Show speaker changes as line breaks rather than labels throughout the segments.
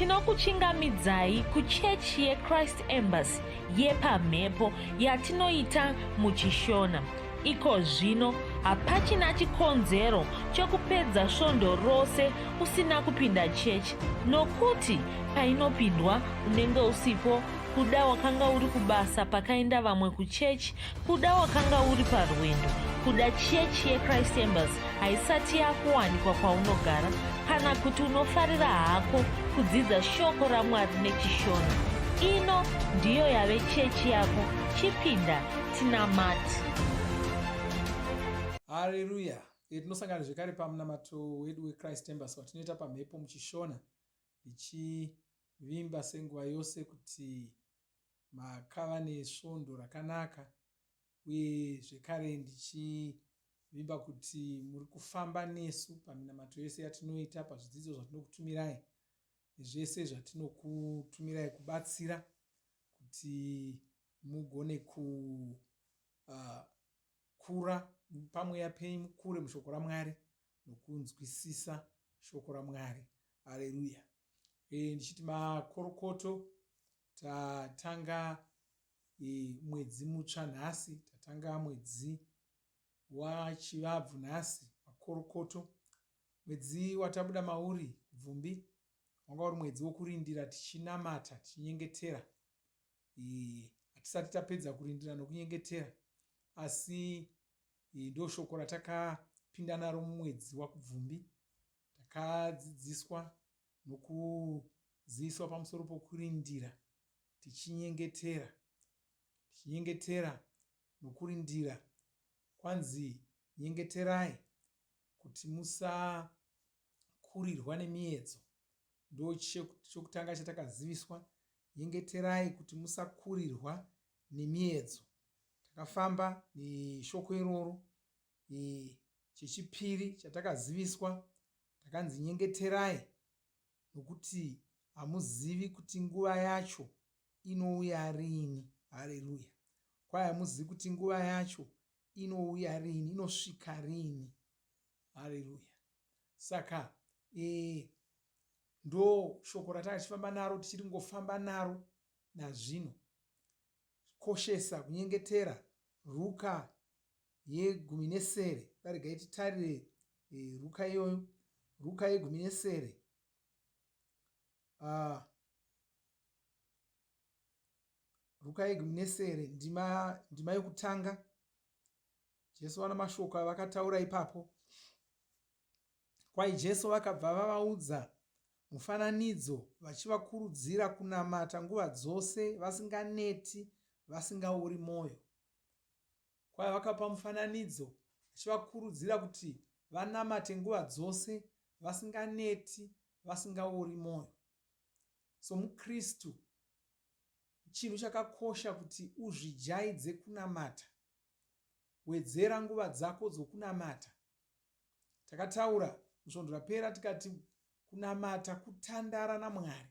Tinokuchingamidzai kuchechi yeChrist Embassy yepamhepo yatinoita muChishona. Iko zvino hapachina chikonzero chokupedza svondo rose usina kupinda chechi nokuti painopindwa unenge usipo kuda wakanga uri kubasa pakaenda vamwe kuchechi kuda wakanga uri parwendo kuda chechi yechrist embassy haisati yakuwanikwa kwaunogara kana kuti unofarira hako kudzidza shoko ramwari nechishona ino ndiyo yave chechi yako chipinda tinamati
Haleluya! E, tinosangana zvekare pamunamato wedu weChrist Embassy watinoita pamhepo muchishona ndichivimba senguva yose kuti makava nesvondo rakanaka uye zvekare ndichivimba kuti muri kufamba nesu paminamato yose yatinoita pazvidzidzo zvatinokutumirai nezvese zvatinokutumirai kubatsira kuti mugone kukura uh, pamweya penyu mukure mushoko ramwari nokunzwisisa shoko ramwari aleluya e, ndichiti makorokoto tatanga e, mwedzi mutsva nhasi tatanga mwedzi wachivabvu nhasi makorokoto mwedzi watabuda mauri bvumbi wanga uri mwedzi wokurindira tichinamata tichinyengetera Hatisati tapedza kurindira nokunyengetera, asi ndo shoko ratakapinda naro mumwedzi waKubvumbi. Takadzidziswa nokuziviswa pamusoro pokurindira tichinyengetera, tichinyengetera nokurindira. Kwanzi nyengeterai kuti musakurirwa nemiedzo. Ndochokutanga chatakaziviswa, nyengeterai kuti musakurirwa nemiedzo. Takafamba neshoko iroro. E, chechipiri chatakaziviswa, takanzi nyengeterai nokuti hamuzivi kuti nguva yacho inouya rini. Haleluya! Kwai hamuzivi kuti nguva yacho inouya rini, inosvika rini. Haleluya! Saka e, ndo shoko ratanga tichifamba naro tichiri kungofamba naro nazvino. Koshesa kunyengetera. Ruka yegumi nesere. Regai titarire e, Ruka iyoyo. Ruka yegumi nesere. Uh, Ruka yegumi nesere ndima, ndima yokutanga. Jesu vana mashoko avakataura ipapo. Kwai Jesu vakabva vavaudza mufananidzo vachivakurudzira kunamata nguva dzose vasinganeti vasingaori mwoyo. Kwai vakapa mufananidzo vachivakurudzira kuti vanamate nguva dzose vasinganeti vasingaori mwoyo. SomuKristu chinhu chakakosha kuti uzvijaidze kunamata. Wedzera nguva dzako dzokunamata. Takataura musvondo rapera tikati kunamata kutandara naMwari.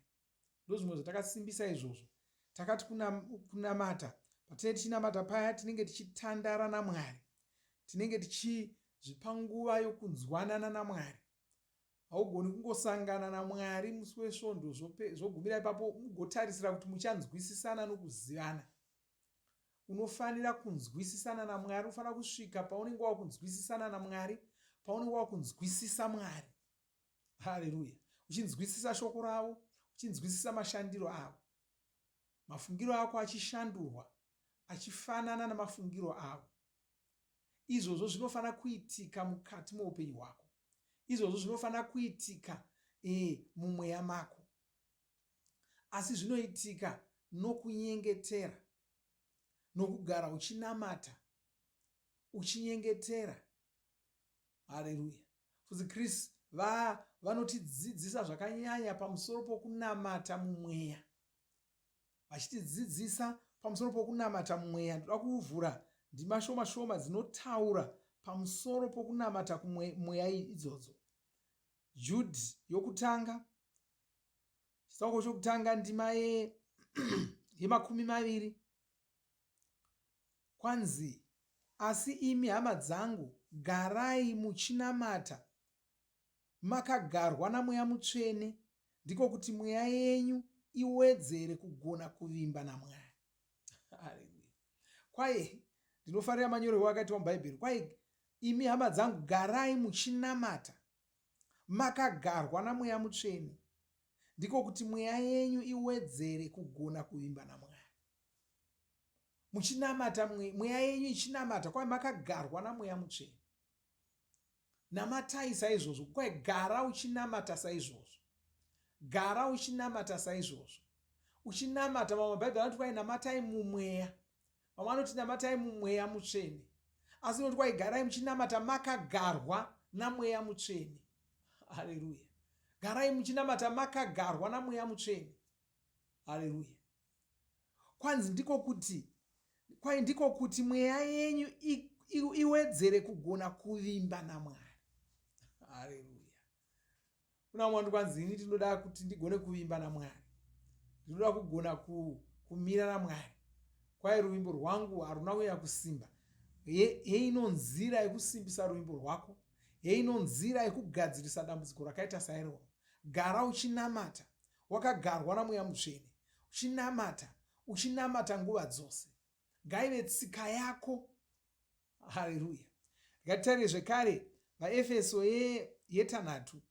Ndozvimwe zvatakasimbisa izvozvo. Takati kunamata patinenge tichinamata paya tinenge tichitandara naMwari. Tinenge tichizvipa nguva yokunzwanana naMwari. Haugoni kungosangana naMwari musi weSvondo zvogumira ipapo mugotarisira kuti muchanzwisisana nokuzivana. Unofanira kunzwisisana naMwari, unofanira kusvika paunenge wakunzwisisana naMwari, paunenge wakunzwisisa Mwari. Haleluya. Uchinzwisisa shoko ravo, uchinzwisisa mashandiro avo. Mafungiro ako achishandurwa achifanana namafungiro avo. Izvozvo zvinofanira kuitika mukati moupenyu hwako. Izvozvo zvinofanira kuitika e, mumweya mako. Asi zvinoitika nokunyengetera, nokugara uchinamata, uchinyengetera. Haleluya. Mufudzi Chris va vanotidzidzisa zvakanyanya pamusoro pokunamata mumweya. Vachitidzidzisa pamusoro pokunamata mumweya. Ndoda kuvhura ndima shoma shoma dzinotaura pamusoro pokunamata kumweya idzodzo. Jude yokutanga Chitsauko chokutanga ndima ye yemakumi maviri kwanzi asi imi hama dzangu garai muchinamata makagarwa namweya mutsvene. Ndiko kuti mweya yenyu iwedzere kugona kuvimba naMwari. Haleluya. Kwai ndinofarira manyorerwo akaitwa muBhaibheri. Kwai imi hama dzangu garai muchinamata makagarwa naMweya Mutsvene. Ndiko kuti mweya yenyu iwedzere kugona kuvimba naMwari. Muchinamata mweya yenyu ichinamata kwai makagarwa naMweya Mutsvene. Namatai saizvozvo. Kwai gara uchinamata saizvozvo. Gara uchinamata saizvozvo. Uchinamata, mamwe mabhaibheri anoti kwai namatai mumweya. Vamwe vanoti namatai mumweya mutsvene. Asi inoti kwai garai muchinamata makagarwa namweya mutsvene. Haleluya. Garai muchinamata makagarwa namweya mutsvene. Haleluya. Kwanzi ndiko kuti kwai ndiko kuti mweya yenyu iwedzere kugona kuvimba naMwari. Haleluya. Kuna vamwe vanoti kwanzi ini ndinoda kuti ndigone kuvimba naMwari. Ndinoda kugona ku, kumira naMwari. Kwai ruvimbo rwangu haruna kunyanya kusimba. Heino nzira yekusimbisa ruvimbo rwako. Heino nzira yekugadzirisa dambudziko rakaita sairoro. Gara uchinamata wakagarwa naMweya Mutsvene. Uchinamata, uchinamata nguva dzose. Ngaive tsika yako. Haleluya. Ngatitarire zvekare vaEfeso yetanhatu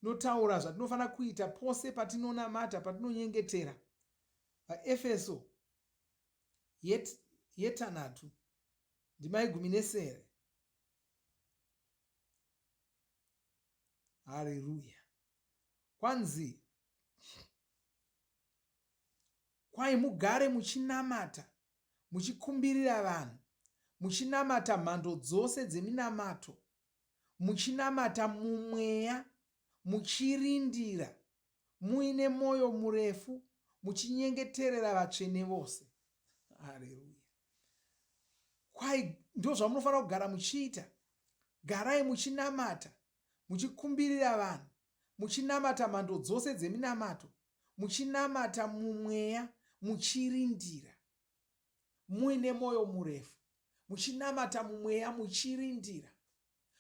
inotaura zvatinofanira kuita pose patinonamata, patinonyengetera. VaEfeso yetanhatu ndima yegumi nesere. Haleluya. Kwanzi kwai mugare muchinamata muchikumbirira vanhu, muchinamata mhando dzose dzeminamato, muchinamata mumweya, muchirindira, muine mwoyo murefu, muchinyengeterera vatsvene vose. Hareruya. Kwai ndizvo zvamunofanira kugara muchiita. Garai muchinamata, muchikumbirira vanhu, muchinamata mhando dzose dzeminamato, muchinamata mumweya, muchirindira, muine mwoyo murefu, muchinamata mumweya, muchirindira.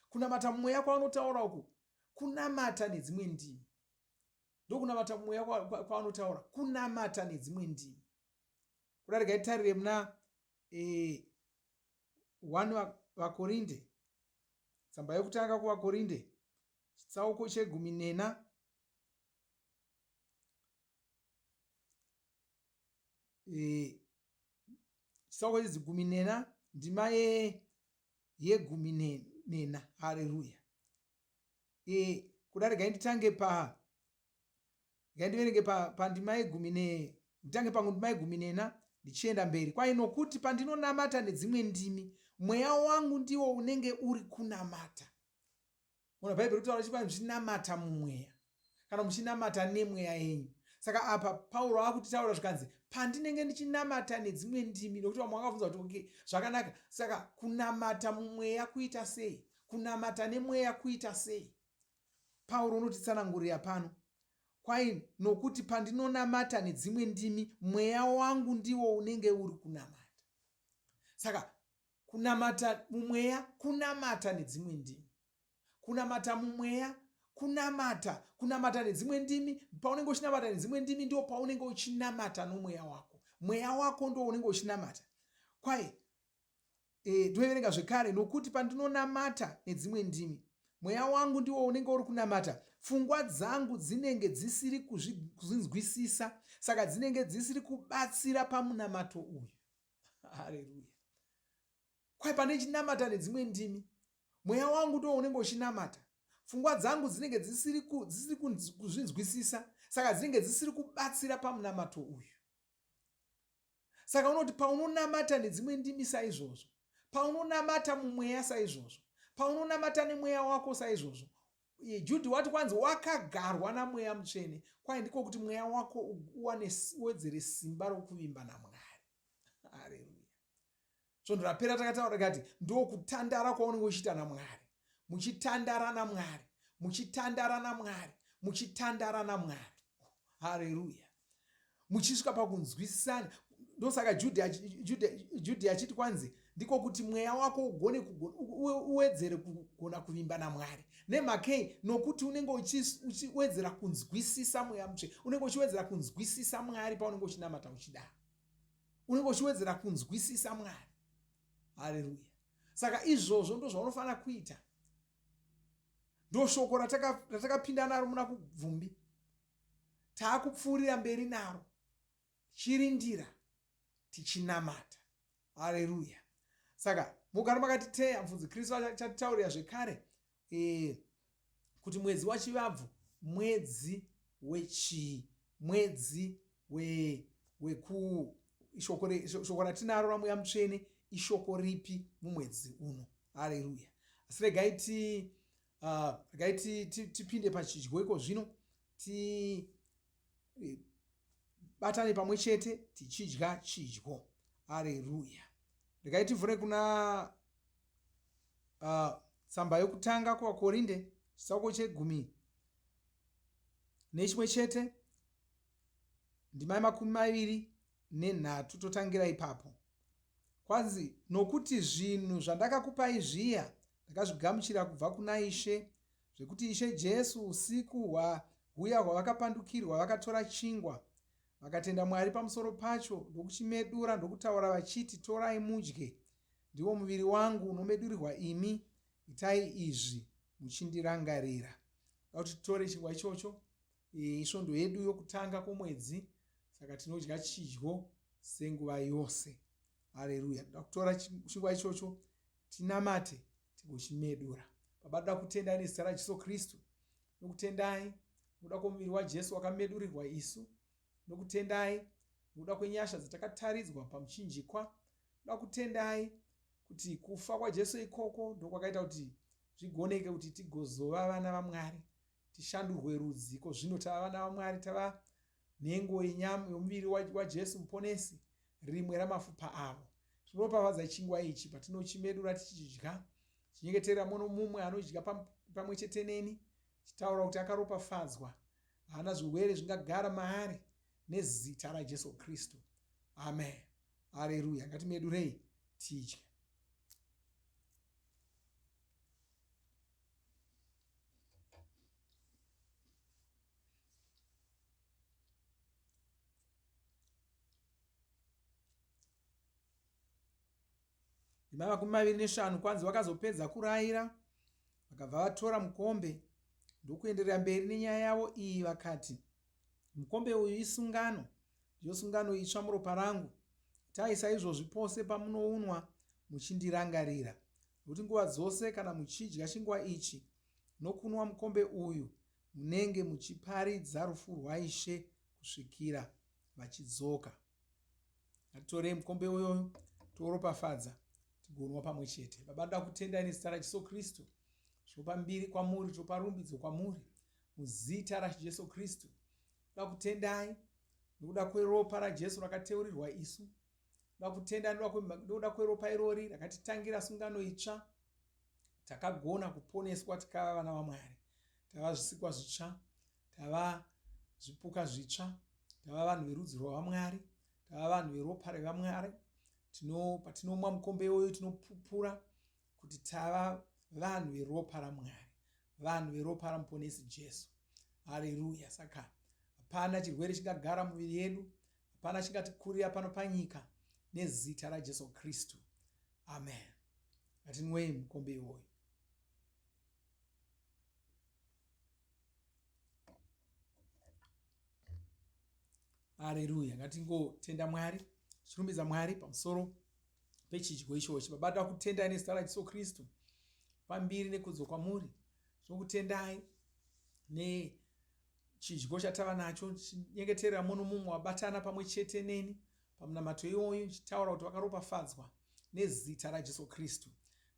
Kunamata mumweya kwavanotaura uku kunamata nedzimwe ndimi. Ndokunamata mumweya kwavanotaura kunamata nedzimwe ndimi. Kuda regai titarire muna eh, 1 VaKorinde, tsamba yokutanga kuvaKorinde, chitsauko chegumi nena e, chitsauko chedzigumi nena ndima ye yegumi nena hareruya e, kuda regai nditange pa regai ndiverenge pandima pa yegumi ne nditange pandima yegumi nena ndichienda mberi kwai nokuti pandinonamata nedzimwe ndimi mweya wangu ndiwo unenge uri kunamata Mona Bhaibheri kutaura richiti muchinamata mumweya kana muchinamata nemweya yenyu. Saka apa Pauro akutitaura zvikanzi pandinenge ndichinamata nedzimwe ndimi nokuti vamwe vakabvunza kuti okay zvakanaka saka kunamata mumweya kuita sei? Kunamata nemweya kuita sei? Pauro unotitsanangurira pano kwai nokuti pandinonamata nedzimwe ndimi mweya wangu ndiwo unenge uri kunamata. Saka Kunamata mumweya kunamata nedzimwe ndimi. Kunamata mumweya kunamata kunamata nedzimwe ndimi. Paunenge uchinamata nedzimwe ndimi ndipo paunenge uchinamata nomweya wako. Mweya wako ndiwo unenge uchinamata. Kwai e, toverenga zvekare nokuti pandinonamata nedzimwe ndimi mweya wangu ndiwo unenge uri kunamata pfungwa dzangu dzinenge dzisiri kuzvinzwisisa saka dzinenge dzisiri kubatsira pamunamato uyu Hareruya. Kwai pane chinamata nedzimwe ndimi. Mweya wangu ndiwo unenge uchinamata. Pfungwa dzangu dzinenge dzisiri dzisiri kuzvinzwisisa, saka dzinenge dzisiri kubatsira pamunamato uyu. Saka unoti paunonamata nedzimwe ndimi saizvozvo, paunonamata mumweya saizvozvo, paunonamata nemweya wako saizvozvo, Judhi wati kwanzi wakagarwa naMweya Mutsvene, kwai ndiko kuti mweya wako uwane uwedzere simba rokuvimba naMwari. Hareruya. Svondo rapera takataura tikati ndokutandara kwaunenge uchiita naMwari, muchitandara naMwari, muchitandara naMwari, muchitandara naMwari. Hareruya. Muchisvika pakunzwisisana. Ndosaka Judhi achiti kwanzi Ndiko kuti mweya wako ugone uwedzere kugona kuvimba naMwari. Nemhakei? Nokuti unenge uchiwedzera kunzwisisa mweya mutsvene. Unenge uchiwedzera kunzwisisa Mwari paunenge uchinamata uchidaro. Unenge uchiwedzera kunzwisisa Mwari. Haleluya. Saka izvozvo ndozvaunofanira kuita. Ndoshoko ratakapinda naro muna Kubvumbi. Taakupfuurira mberi naro. Tichirindira, tichinamata. Haleluya. Saka mugara makatiteya, mufudzi Kristu achatitaurira zvekare e, kuti mwedzi waChivabvu mwedzi wechii, mwedzi we weku shoko, shoko ratinaro raMweya Mutsvene ishoko ripi mumwedzi uno. Haleluya. Asi regai ti regai tipinde pachidyo iko zvino ti batane pamwe chete tichidya chidyo. Areruya. Regai tivhure kuna tsamba yokutanga kuvaKorinde chitsauko chegumi nechimwe chete ndima yemakumi maviri nenhatu totangira ipapo. Kwanzi, nokuti zvinhu zvandakakupai zviya ndakazvigamuchira kubva kuna Ishe, zvekuti Ishe Jesu usiku hwahuya hwavakapandukirwa vakatora chingwa, vakatenda Mwari pamusoro pacho, ndokuchimedura, ndokutaura vachiti, Torai mudye, ndiwo muviri wangu unomedurirwa imi, itai izvi muchindirangarira. Da kuti titore chingwa ichocho. Isvondo yedu yokutanga kwomwedzi, saka tinodya chidyo senguva yose. Haleluya. Toda kutora chingwa ichocho tinamate tigochimedura. Baba, toda kutendai nezita raJesu Kristu. Nokutendai nokuda kwomuviri waJesu wakamedurirwa isu. Nokutendai nokuda kwenyasha dzatakataridzwa pamuchinjikwa. Toda kutendai kuti kufa kwaJesu ikoko ndokwakaita kuti zvigoneke kuti tigozova vana vaMwari, tishandurwe rudzi. Iko zvino tava vana vaMwari, tava nhengo yenyama yomuviri waJesu Muponesi, rimwe ramafupa avo. Tinoropafadza chingwa ichi patinochimedura tichidya, chinyengeterera mumwe nomumwe anodya pamwe chete neni, chitaura kuti akaropafadzwa, haana zvirwere zvingagara maari, nezita raJesu Kristu. Amen. Haleluya. Ngatimedurei tidye. Ndima 25 kwanzi vakazopedza kuraira vakabva vatora mukombe ndokuenderera mberi nenyaya yavo iyi vakati mukombe uyu isungano ndiyo sungano itsva muropa rangu itai saizvozvi pose pamunounwa muchindirangarira nokuti nguva dzose kana muchidya chingwa ichi nokunwa mukombe uyu munenge muchiparidza rufu rwaIshe kusvikira vachidzoka. Ngatitorei mukombe uyoyo touropafadza tigonwa pamwe chete. Baba, ndoda kutendai nezita raJesu Kristu. Tinopa mbiri kwamuri, tinopa rumbidzo kwamuri muzita raJesu Kristu. Ndoda kutendai nokuda kweropa raJesu rakateurirwa isu. Ndoda kutenda nokuda kweropa irori rakatitangira sungano itsva. Takagona kuponeswa tikava vana vaMwari. Tava zvisikwa zvitsva, tava zvipuka zvitsva, tava vanhu verudzi rwavaMwari, tava vanhu veropa revaMwari. Tino, patinomwa mukombe iwoyo tinopupura kuti tava vanhu veropa raMwari, vanhu veropa raMuponesi Jesu. Haleluya! Saka hapana chirwere chingagara muviri yedu, hapana chingatikurira pano panyika nezita raJesu Kristu. Amen. Ngatinwei mukombe iwoyo. Haleluya. Ngatingotenda Mwari, tichirumbidza Mwari pamusoro pechidyo ichochi. Baba, toda kutendai nezita raJesu Kristu pambiri nekudzo kwamuri. Tinokutendai nechidyo chatava nacho. Chinyengeterera muno mumwe wabatana pamwe chete neni pamunamato iwoyu, ndichitaura kuti vakaropafadzwa nezita raJesu Kristu.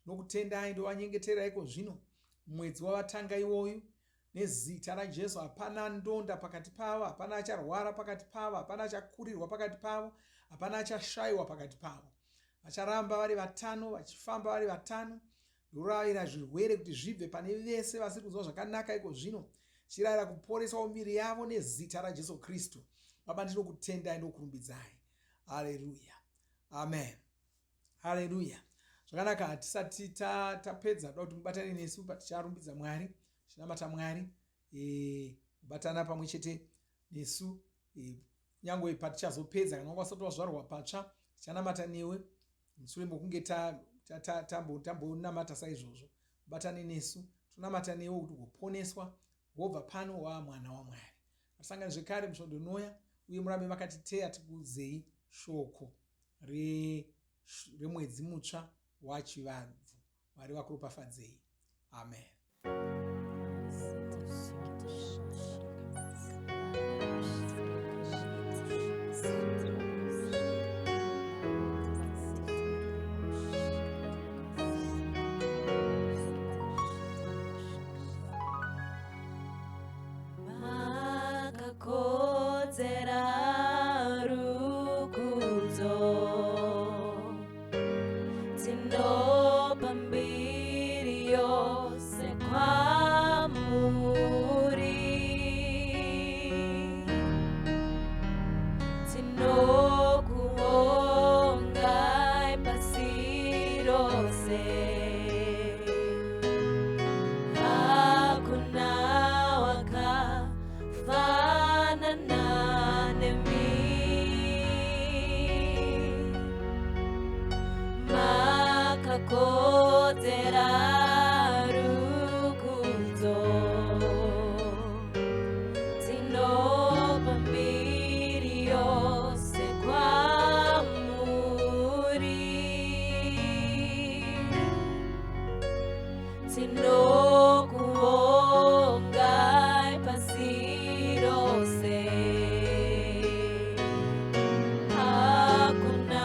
Tinokutendai, ndovanyengeterera iko zvino mwedzi wavatanga iwoyu nezita raJesu. Hapana ndonda pakati pavo, hapana acharwara pakati pavo, hapana achakurirwa pakati pavo, hapana achashayiwa pakati pavo. Vacharamba vari vatano, vachifamba vari vatano. Ndorayira zvirwere kuti zvibve pane vese vasiri kunzwa zvakanaka iko zvino. Chirayira kuporeswa miviri yavo nezita raJesu Kristu. Baba, ndinokutendai, ndokurumbidzai. Haleluya. Amen. Haleluya. Zvakanaka, hatisati tapedza, toda kuti mubatane nesu paticharumbidza Mwari, tichinamata Mwari, e, kubatana pamwe chete nesu e, kunyange patichazopedza, kana wanga usati wazvarwa patsva, tichanamata newe mushure mokunge tambonamata saizvozvo. Ubatane nesu, tonamata newe kuti ugoponeswa, wobva pano wava mwana waMwari. Ngatisangane zvekare musvondo inoya, uye murambe makatiteya tikuudzei shoko remwedzi mutsva waChivabvu. Mwari vakuropafadzei. Amen.
Makakodzera rukudzo, tinopa mbiri yose kwamuri. Tinokuongai pasi rose, hakuna wakafanana nemi. Makakodzera rukudzo, tinopa mbiri yose kwamuri. Tinokuongai pasi rose, hakuna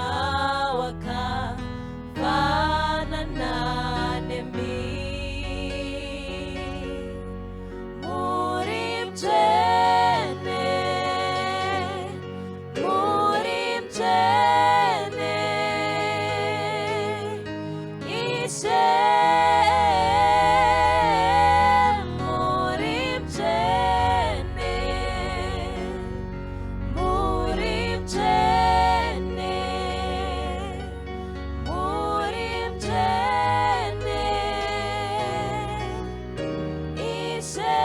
wakafanana nemi. Muri mutsvene, muri mutsvene, Ishe, muri mutsvene, muri mutsvene, muri mutsvene, Ishe,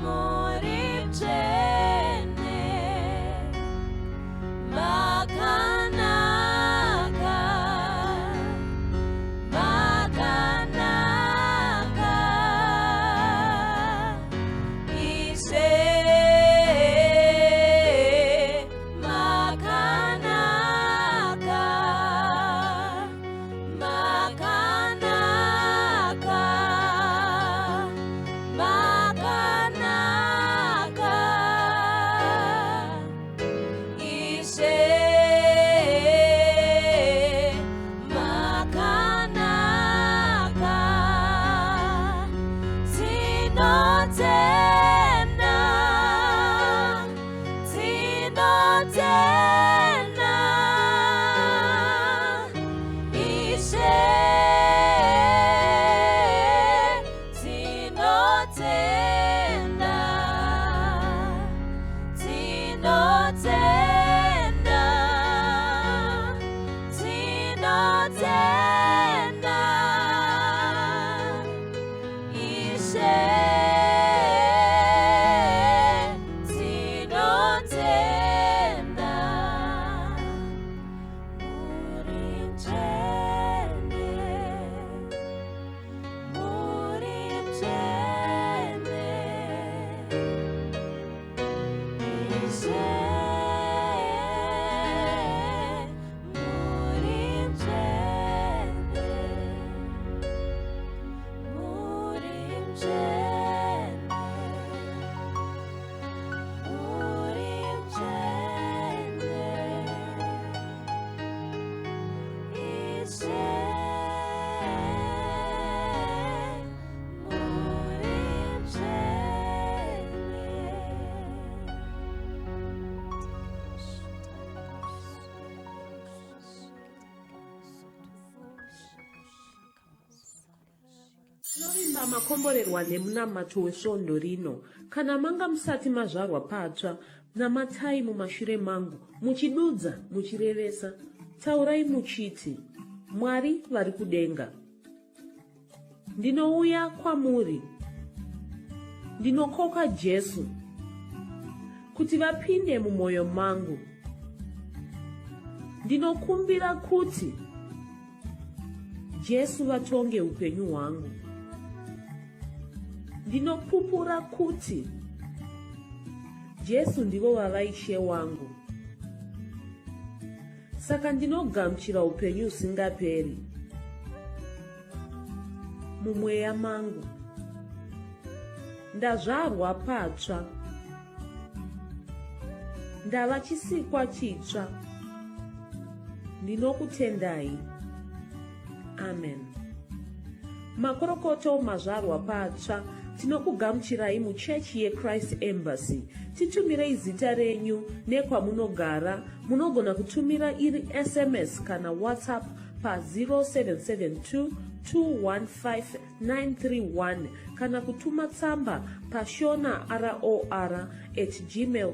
muri mutsvene. Makanaka, makanaka, Ishe, makanaka, makanaka, makanaka, Ishe, makanaka. Tinotenda, tinotenda, Ishe, tinotenda, tinotenda, tinotenda, Ishe, tinotenda. Muri mutsvene, muri mutsvene, Ishe, muri mutsvene, muri mutsvene, muri mutsvene, Ishe, muri mutsvene.
Tinovimba makomborerwa nemunamato wesvondo rino. Kana manga musati mazvarwa patsva, namatai mumashure mangu, muchidudza, muchirevesa. Taurai muchiti, Mwari vari kudenga. Ndinouya kwamuri. Ndinokoka Jesu kuti vapinde mumwoyo mangu. Ndinokumbira kuti Jesu vatonge upenyu hwangu. Ndinopupura kuti Jesu ndivo vava Ishe wangu. Saka ndinogamuchira upenyu husingaperi mumweya mangu. Ndazvarwa patsva. Ndava chisikwa chitsva. Ndinokutendai. Amen. Makorokoto mazvarwa patsva tinokugamuchirai muchechi yeChrist Embassy. Titumirei zita renyu nekwamunogara. Munogona kutumira iri SMS kana WhatsApp pa 0772 215 931 kana kutuma tsamba pashona ror at gmail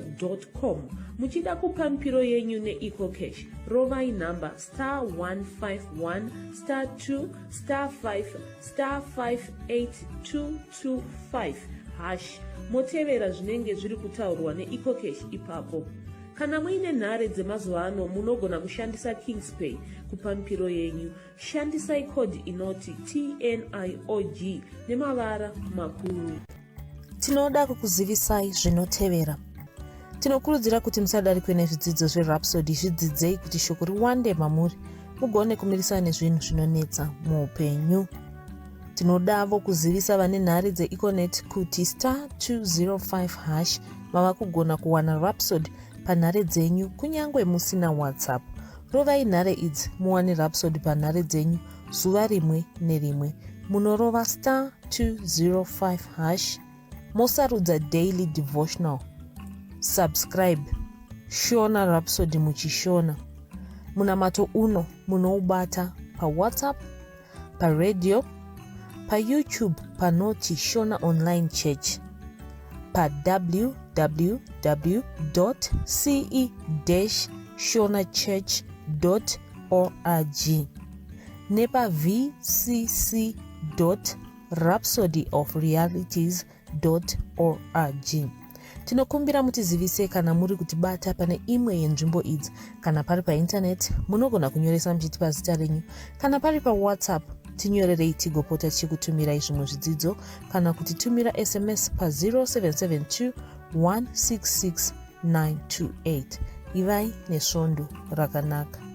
com. Muchida kupa mipiro yenyu neEcoCash, rovai nhamba star 151 star 2 star 5 star 58225 hash motevera zvinenge zviri kutaurwa neEcoCash ipapo. Kana muine nhare dzemazuva ano munogona kushandisa Kingspay kupa mipiro yenyu. Shandisai code inoti TNIOG nemavara makuru.
Tinoda kukuzivisai zvinotevera. Tinokurudzira kuti musadarikwe nezvidzidzo zveRhapsody, zvidzidzei kuti shoko riwande mamuri mugone kumirisana nezvinhu zvinonetsa muupenyu. Tinodavo kuzivisa vane nhare dzeEconet kuti star 205 hash mava kugona kuwana Rhapsody panhare dzenyu kunyange musina WhatsApp. Rovai nhare idzi muwane Rhapsody panhare dzenyu zuva rimwe nerimwe. Munorova star 205 hash mosarudza daily devotional. Subscribe Shona Rhapsody muchishona. Munamato uno munoubata paWhatsApp, paradio, paYouTube panoti Shona Online Church, pa www.ce-shonachurch.org nepa vcc rhapsodyofrealities org. Tinokumbira mutizivise kana muri kutibata pane imwe yenzvimbo idzi. Kana pari paintaneti, munogona kunyoresa muchitipa zita renyu. Kana pari paWhatsApp, tinyorerei tigopota tichikutumirai zvimwe zvidzidzo kana kutitumira SMS pa 0772 166 928. Ivai nesvondo rakanaka.